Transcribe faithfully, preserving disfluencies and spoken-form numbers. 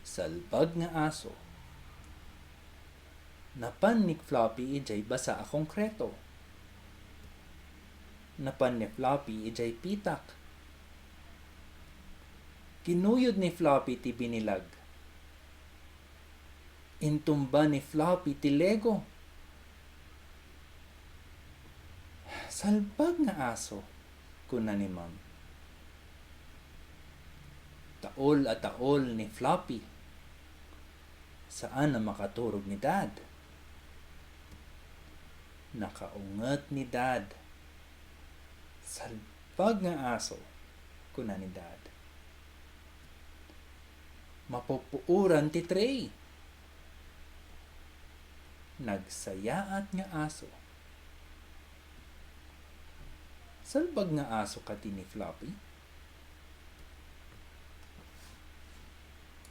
Salbag nga aso. Napan ni Floppy idiay basa a konkreto. Napan ni Floppy idiay pitak. Kinuyod ni Floppy ti binilag. Intumba ni Floppy ti Lego. "Salbag nga aso," kuna ni Ma'am. Taol a taol ni Floppy. Saan a makaturog ni Dad. Nakaunget ni Dad. "Salbag nga aso," kuna ni Dad. "Mapupuoran ti tray." Nagsayaat nga aso. "Salbag nga aso kadi ni Floppy?"